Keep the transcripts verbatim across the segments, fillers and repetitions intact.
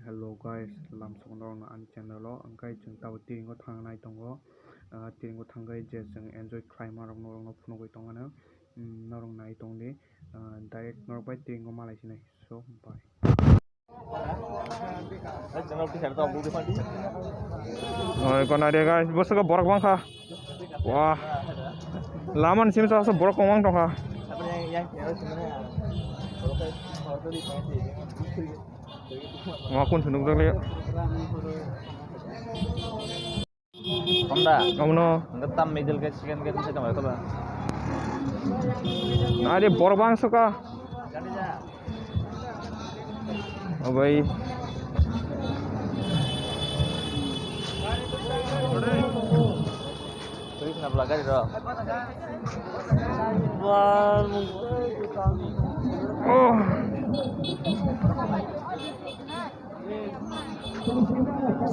Hello guys, lamsok norokno ani channel o, hwnkhe chwng tabuk Tiringo thangnai tongo. Ah, Tiringo thangwi je chwng enjoy khlaima rok norokno phunugwi tongmano, mm, norok nai tongdi. Ah, direct norok bai Tiringo malai sinai. So, bye. Oi, kona de guys, bwswk borok bangkha. Wah. Lama ni simi sa borok kwbang tongkha. Wah, kun thunuk jak le. Honda. Omono. Hwnkhe tam middle gate, second gate se tongmani tola. Are borok bangsoka. O bhai. Tui khna bwla gari rok. Oh.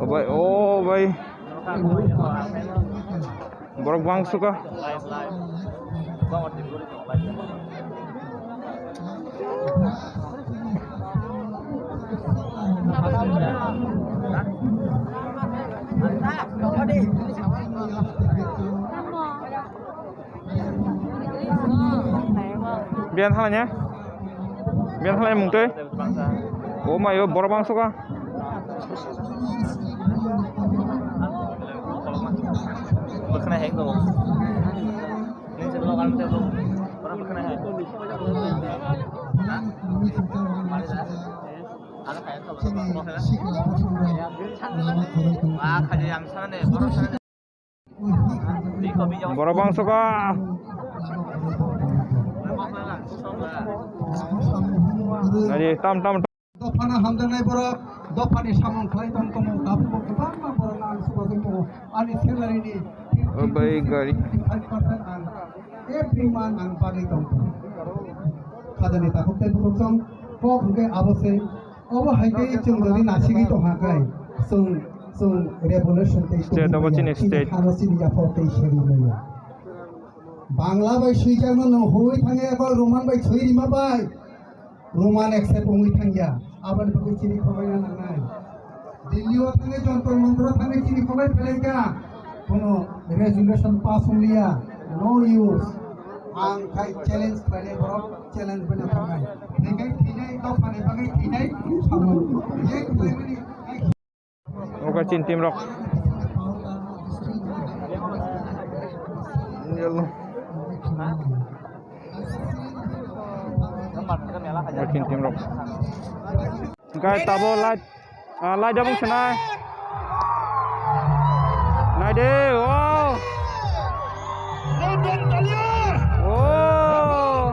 O bhai, o bhai. Borok bangsoka. Biyan halanya? Biyan halanya mungtwi? O mayo borok bangsoka. Bwkhwnai hai wngkha bo. Nini se vlog, ani se vlog. Borok bwkhwnai hai. Ha? Mari da. Ano kaya to. Ah, kaya ang sana ne, borok sana ne. Borok bangsoka. Nari tam tam. Dophano hamjaknai borok, dophani samung khlai tong tongo, tabukbo kwbangma borokno ang swbajwi tongo. Ani salary ni O bai gari. Fifty five percent ang every month ang bagwi tong tongo. Khajani takhuk tei bukhuk chong kok hwnkhe abo se. Obo hai khe chwng jodi nasigwi tongkha khe chwng, chwng revolution tei State obo chini state. Hano chini yaphor tei seri maya. Bangla bai swijakno nwng hoi thangya eko Roman bai swi rima bai. Roman accept wngwi thangya. Aboni bagwi chini khobaina nangnai. Delhi o thangwi Jantar Mantar o thangwi chini khobai phelaikha. Kono resolution pass wngliya. No use. Ang khai challenge khlainai borok, challenge bwna thangnai. Thengkai thinai, dophani bagwi thinai, samung. Ye khlaimani. Oka chin team rok. Yellow. Oka chin team rok. Guys, tabo light, ah, light dabung senai. Nai de, wow. Oh.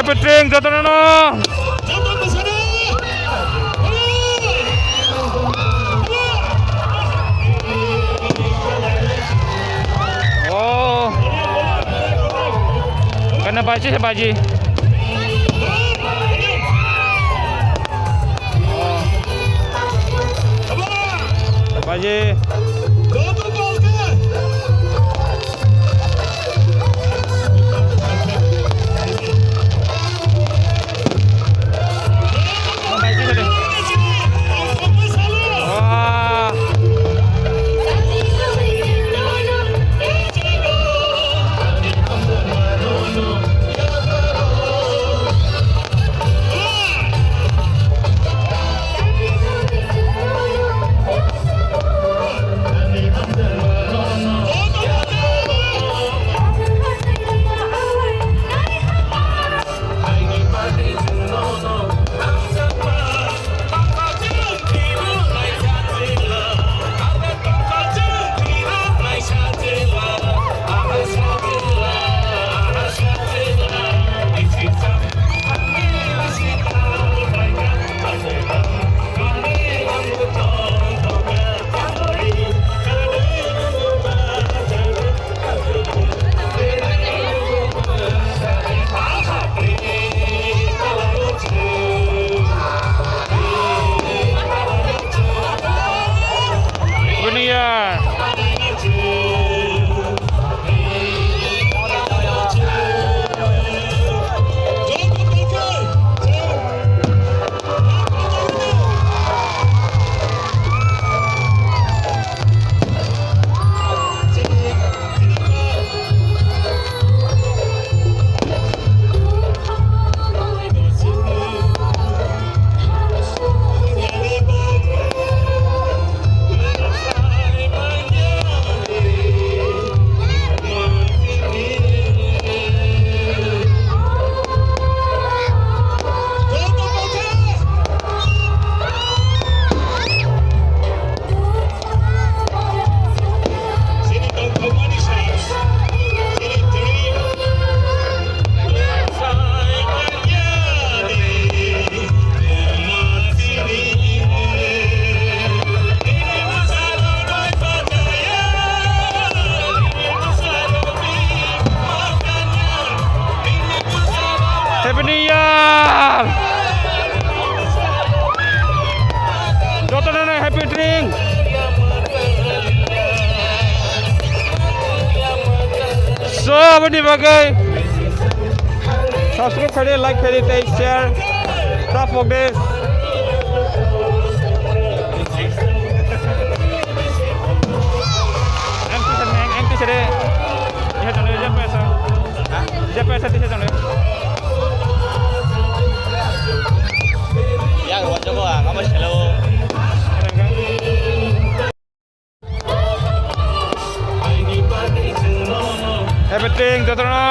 Petring jotono no. Oh. Kana baji se baji. Baji. Buniya. Happy New Year! Jotono no happy drink. So, aboni bagwi subscribe khaidi, like khaidi, tei share. Ta pok de. Ang tisa, ang, ang tisa de. Iya, tong de, iya, pesa. Iya, pesa tisa, tong de. Yang rojo ko ang, apa sih lo? Everything, jotono.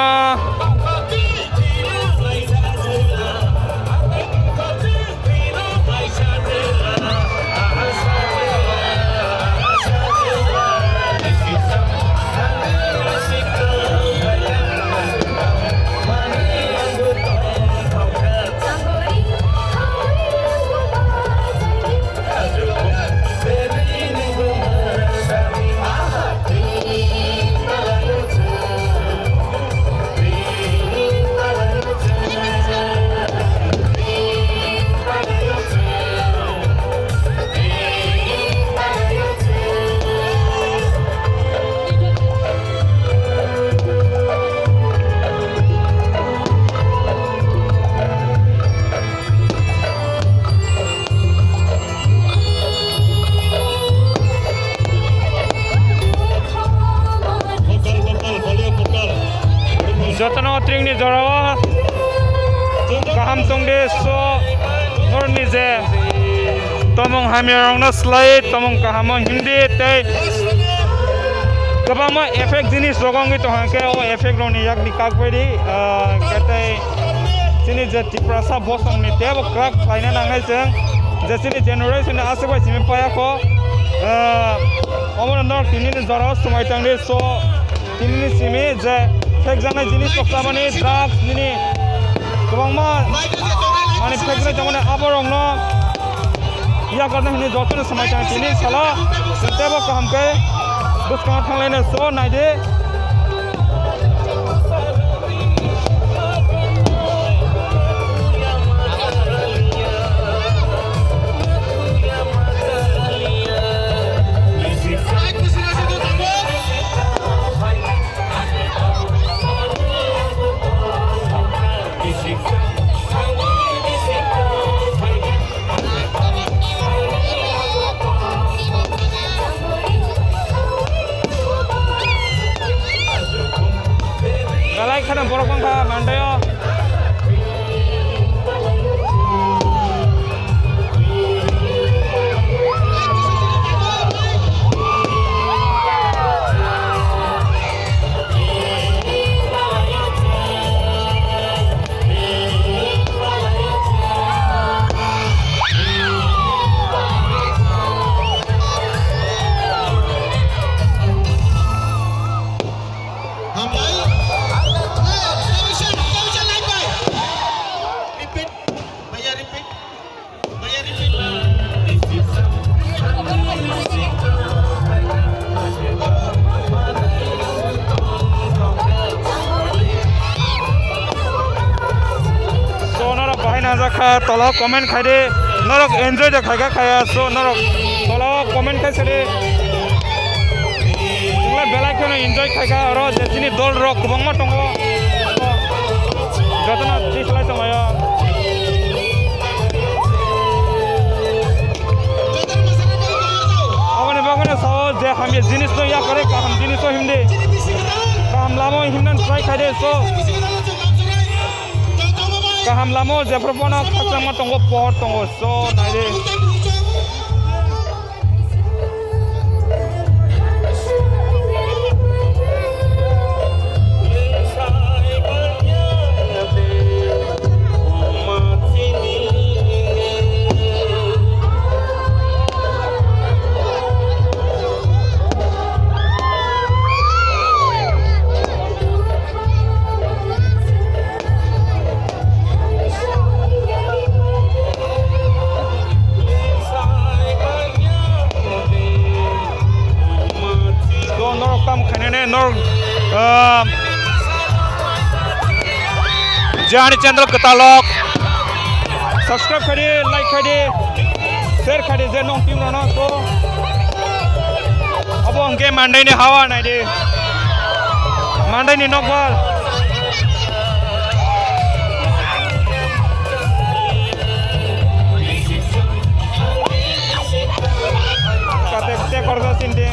Jotono tringni jorao kaham tongdi, so borni je tomong hamyarokno slai tomong kahamo himdi tei kwbangma effect jinis rok wngwi tongkha, hwnkhe o effect rokni yakni kak baidi, ah, hwnkhe tei chini je Tiprasa bosongni teibo kwrak khlaina nangnai chwng, je chini generation ni aswk bai simi paya kho, ah, omono norok tinini jorao swmai tangdi, so tinini simi je phekjaknai jinis rok chamani drugs nini Kwbangma manipulate tongnai, aborokno yakarna hwnwi jotono swmai tang tini salo tebo kaham khe bwskango thanglaino. So naidi. Belai kheno borok wngkha Mandaio. Hambai. Repeat. Bhaiya, repeat. Bhaiya, repeat. So, norok bahai najak kha, tola o comment khai di. Norok enjoy de khai kha khaya, so norok tola o comment khai sadi. Chwngla belai kheno enjoy khai kha, oro je chini dol rok kwbangma tongo. Jotono tislai tonglaio. Aboni bagwino sao je hamya jinis no yakarwi kaham jinis o himdi. Kaham lama o himnani try khai de, so. Kaham lama o jephru phano khakchangma tongo, pohor tongo, so naidi. So norok tamo khainani norok, ah, je ani channel kwtal rok subscribe khaidi, like khaidi, share khaidi je nong team rokno. So abo hwnkhe Mandaini hawa naidi. Mandaini nokbar. Kate te korja sindi.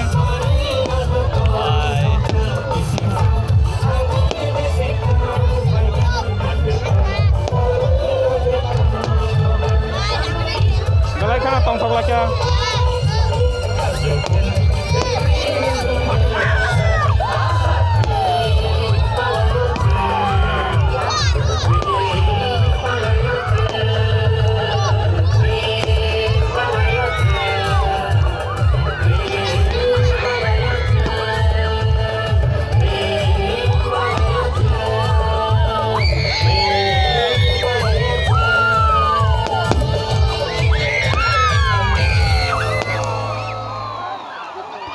Belai kheno tongthok laikha.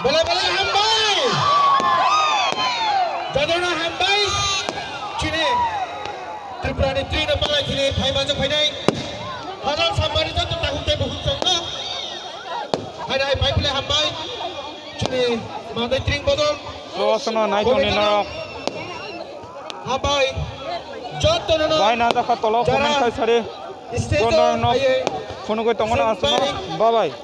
Belai belai hambai. Jotono hambai. Chini Tripura ni twi no palai chini phai manjak phainai. Hazar sambari joto takhuk tei bukhuk chwngno. Hai hai pai pile hambai. Chini Mandai tring bodol. Rosono nai tongni norok. Hambai. Jotono no. Bai na jakha tolo comment khai sari. Stage o phunugwi tongmano aswkno. Bye bye.